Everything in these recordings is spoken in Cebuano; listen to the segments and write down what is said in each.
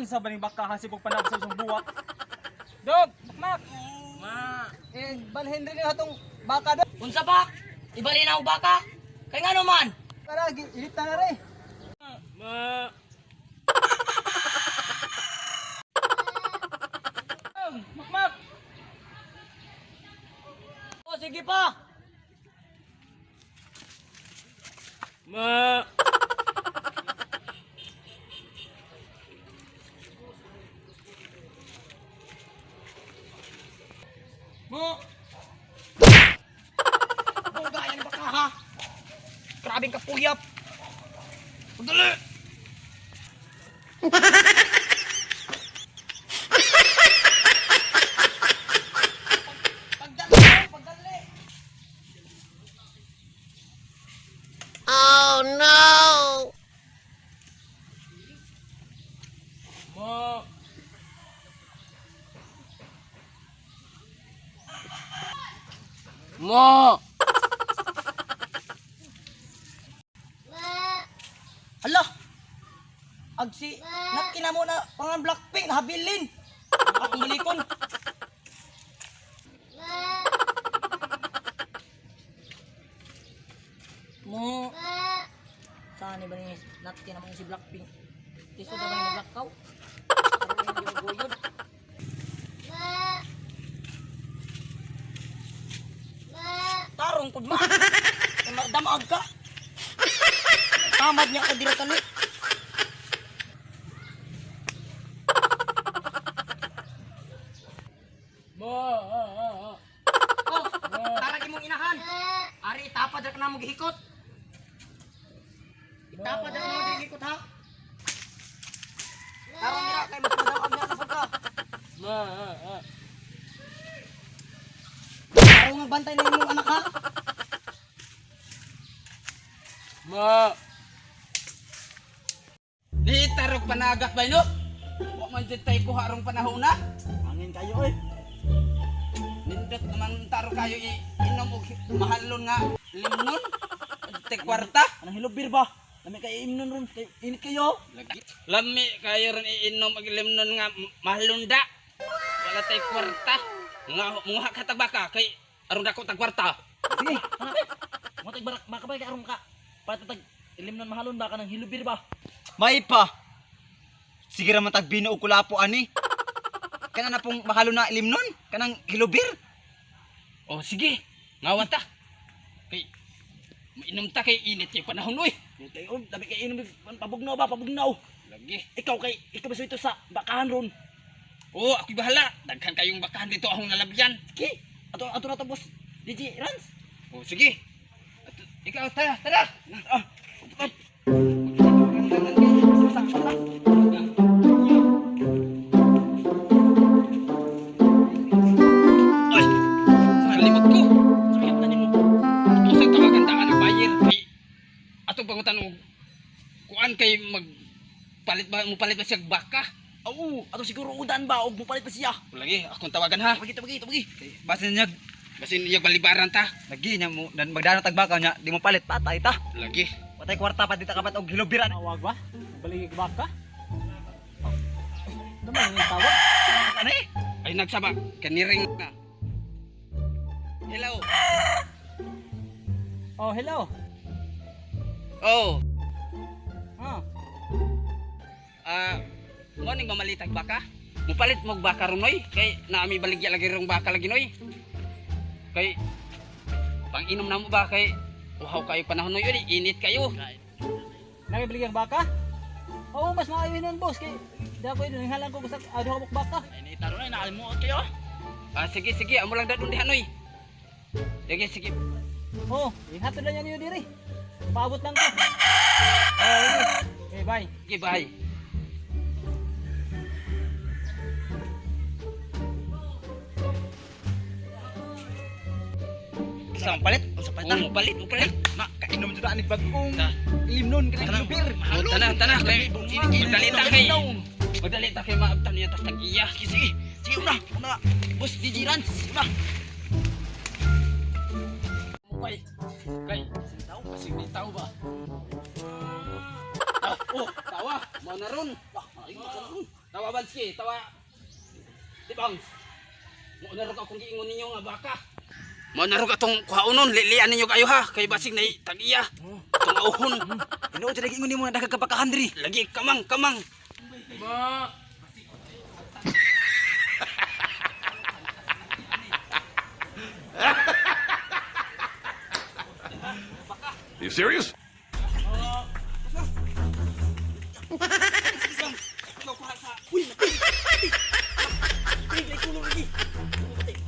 Unsa ba ning baka hasibog panab sa isang buwak? Dog, makmak. Ma. Eh, balhin rin atong baka dog. Unsa ba? Ibali na og baka. Kay ngano man? Tara, init na re. Ma. Makmak. O sige pa. Ma. Mo. Bugay ang baka ha. Grabeng kapuyap. Dali. Pagdali, pagdali. Oh no! Ma. Mo. Hala. Agsi nakina mo na pangan Blackpink nahabilin. Akong balikon. Mo. Saan ba ni nakina mo si Blackpink? Tiso na ba yung blackout? Guyod. Tarong pud ma. Kay Damag ka. Tamad niya ko dira tali. Ma. Oh, tara imong inahan. Ari itapad ra ka namo gihikot. Itapad ra ka namo gihikot ha. Tarong dira kay mas madamag niya kapag ka. Ma. Tarong magbantay na imong anak ha. Ma. Di tarog panagat ba no? Wa man jud tay kuha rong panahon na. Angin kayo oy. Nindot naman taro kayo inom og mahalon nga limnon. Te kwarta. Anong hilobir ba? Lami kayo imnon ron. Kay init kayo. Lagi. Lami kayo ron iinom og limnon nga mahalon da. Wala tay kwarta. Nga muha ka tag baka kay aron dako tag kwarta. Sige, anak. Mo tag barak makabay ka aron ka. Patatag ilimnon mahalon ba ka ng hilobir ba? May pa. Sige ra man tag bino og kulapo ani. Kana na pong mahalo na ilimnon, kanang hilobir. O sige, ngawa ta. Kay mainom ta kay init yung panahon oy. Kay um, lami kayo inom pabugnaw ba pabugnaw. Lagi. Ikaw kay ikaw ba ito sa bakahan ron. Oo, ako'y bahala. Daghan kayong bakahan dito akong nalabyan. Sige. Ato ato na to boss. DJ Rans. O sige. Ato, ikaw tara, tara. Ah. Ah. Ay! Kalimot ko. Sakit na nimo. Usag tawagan ta ang buyer kay atong pangutan og kuan kay mag palit ba mo palit ba siya og baka? Oo, ato siguro udan ba og mupalit pa siya. O lagi akong tawagan ha. Tawagi, tawagi, tawagi. Basin niya Basin iya balibaran ta. lagi niya mo dan magdano tag baka niya di mo palit patay ta. Lagi. Patay kwarta pa dita kapat og hilobir ani. Tawag ba? Baligig baka? Naman yung tawag. Ani? Ay nagsaba kaniring na. Hello. Oh, hello. Oh, Ah, ah mo ning mamalitag baka? Mupalit mo og baka ron oy kay naami baligya lagi rong baka lagi noy. Kay pang-inom na mo ba kay uhaw kayo panahon noy oy, init kayo. nagibaligig baka? Oo, mas maayo nun, boss. Kay dako yun, halang ko sa duha ka baka. Ay ni taro na inaalimuot kayo. Ah, sige sige, amo lang dadon diha noy. Sige sige. Oo, ihatod lang yan niyo diri. Paabot lang ko. Oh, sige. Okay, bye. Sige, bye. Sa palit, sa palit ta. Oh, mupalit, mupalit. Na kainom jud ani bagong Ta. ilimnon kanang hilobir. Oh, tana, tana kay magdali ta kay. Magdali ta kay maabtan niya tas tag-iya. Sige, sige. Sige, una. Una. Boss DJ Rans, una. Mupay. Kay tao basig ni tao ba. Ah, oh, tawa, mao na ron. Ah, ay, ka na ron. Tawa Banski, tawa. Di bang. Mo na ro akong giingon ninyo nga baka. Mo na ro atong kuhaonon, lilian ninyo kayo ha, kay basig nay tag-iya. Itong auhon. Tinuod jud giingon nimo na daghang kabakahan diri. Lagi kamang kamang. You serious?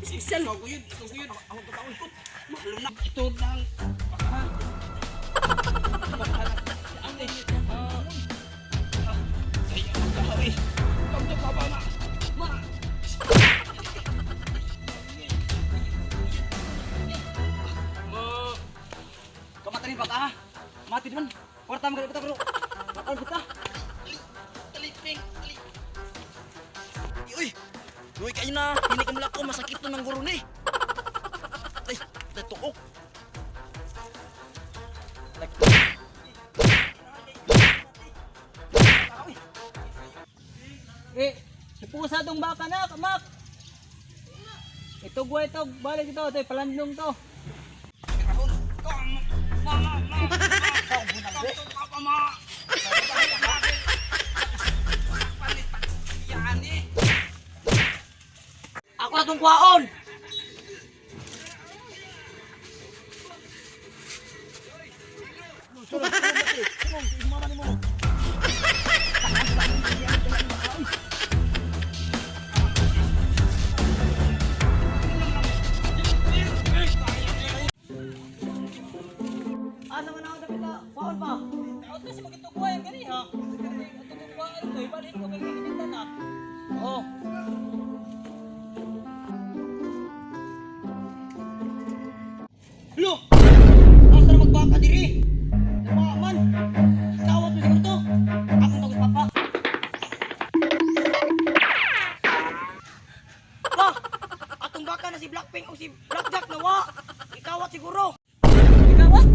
Espesyal. Kaguyod, kaguyod. Mahalo na. Ito lang. Baka. Kamata ni baka ha. Mati di man. Kwarta man kita bro. Makan kita. Uy! Uy, kayo na! Hindi ka mulako, masakit to ng guro ni. Ay, natuok. Eh, pusa tong baka na, mak. Ito gwa ito, balik ito, ito palandong to. Ako na tong kuhaon. Asa man ako dapat na kuhaon pa? Ako kasi magitugwa yung gani ha. Ito gwa ito, ibalhin ko kay ginitan na. Oh. Lo! Asa na magbaka diri? Nawa man. Kawat mo siguro to. Akong tagos papa. Pa! Atong baka na si Blackpink o si Blackjack nawa. Ikawat siguro. Ikaw ah?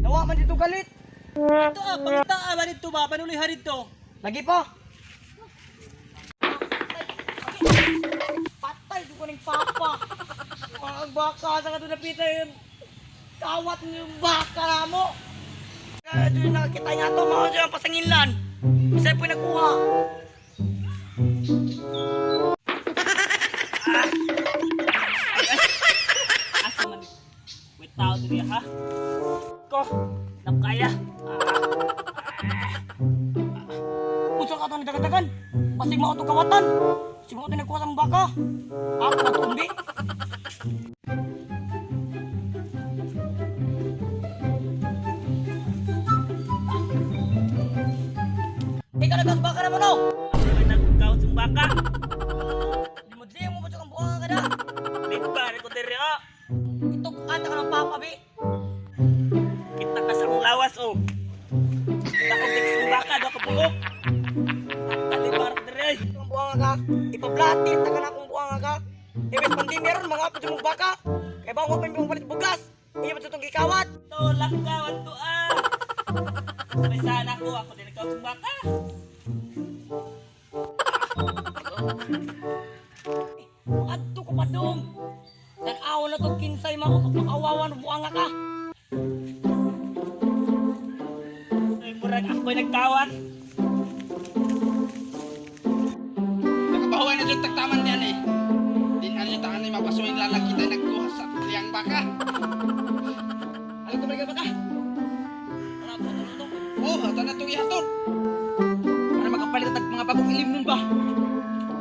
Nawa man dito galit. Ito ah, pangita ah, ba dito ba? Panuloy ha dito. Lagi pa. Patay ko ning papa. Ang baka sa kato napita yung kawat ng baka na mo. Kaya doon nakakita nga to, mga dyan ang pasanginlan. Isa po nakuha. Asa man? Wait tao diri ha. Ko, nakaya. Unsa ka to nagdagadagan? Basig mao to kawatan. Siguro to nagkuha sa mong baka. Ako na tumbi. Ikaw nagkas baka na mo no? Ako ay nagkaot sa baka. Limod-limod mo ba ang buanga ka na? Lipa ko diri ah. Itog-an ka ng papa, bi. Kita ka sa akong lawas oh. Dakog di sa baka, do ka buok. Kalipar diri ay. Ang buanga ka. Ipablati ta ka na akong buanga ka. Ibig pandemya ron, mga apod mong baka. Kaya ba pa yung palit bugas? Iya ba itong gikawat? To lakaw ato ah. May sana ko ako din nagkaot sa baka. Adto ko pa dong. Tanaw na to kinsay makawawa ng buanga ka. Ay murag ako'y nagkawat. Nakabahuan na dyan tagtaman niyan eh. Di na niya tangan ni mapasuhin lalaki tayo nagkuha sa liyang baka. Alam ko ba baka? Wala po, ano to? Oh, ata na itong ihatod. Para makapalit tag mga bagong ilim nun ba?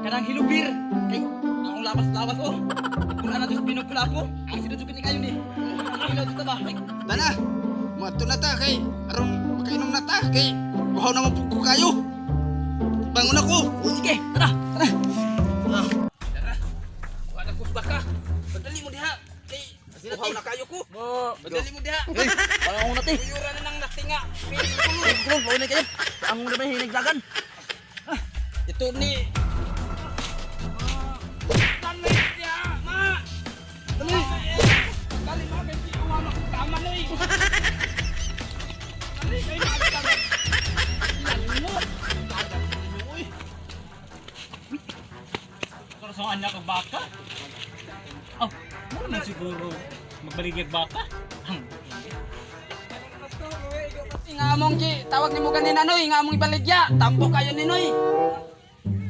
Kanang hilubir kay akong lawas-lawas oh. Kung ana jud binog kulapo, ang sino jud kini kayo ni. Ilaw jud ta ba? Ay, Tana, muadto na ta kay aron makainom na ta kay uhaw na mo ko kayo. Bangon ako. oh, sige, tara, tara. Tara. Kuha na ko sa baka. Padali mo diha. Kay uhaw na kayo ko. Mo. Padali mo diha. Parang ako nati. Uyura na nang natinga. Kulong, baon na kayo. Ang na ba hinigdagan? Ito ni Dali diha, ma. Dali. Dali ma kay uhaw na ko tama na eh. Dali kay maagtama. Ilan mo? Uy. Sa anak og baka. Oh, mura man siguro magbaligyag baka. Nga among gi tawag nimo kanina noy, nga among ibaligya, tambo kayo ni noy.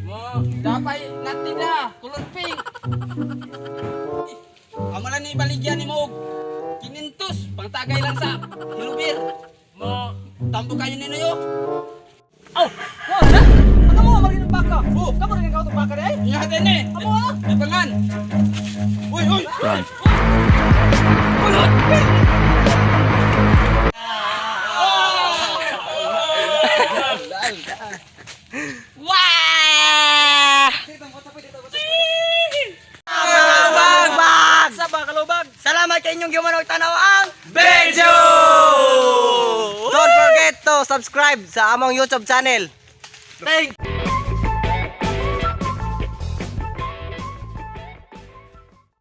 Mo, dapay natida, kulor pink. Amo lang ni ibaligya nimo og 500, pangtagay lang sa hilubir. Mo, tambo kayo ni noy oh. Aw, wala na. Ano mo mali ng baka? Oh, kamo rin ang baka di ay. Iya din eh. Amo ah. Dapangan. Uy, uy. Run. Wah! Kalubag! Sa ba kalubag? Salamat kay inyong gimanog tanaw ang Benjo! Don't forget to subscribe sa among YouTube channel. Thank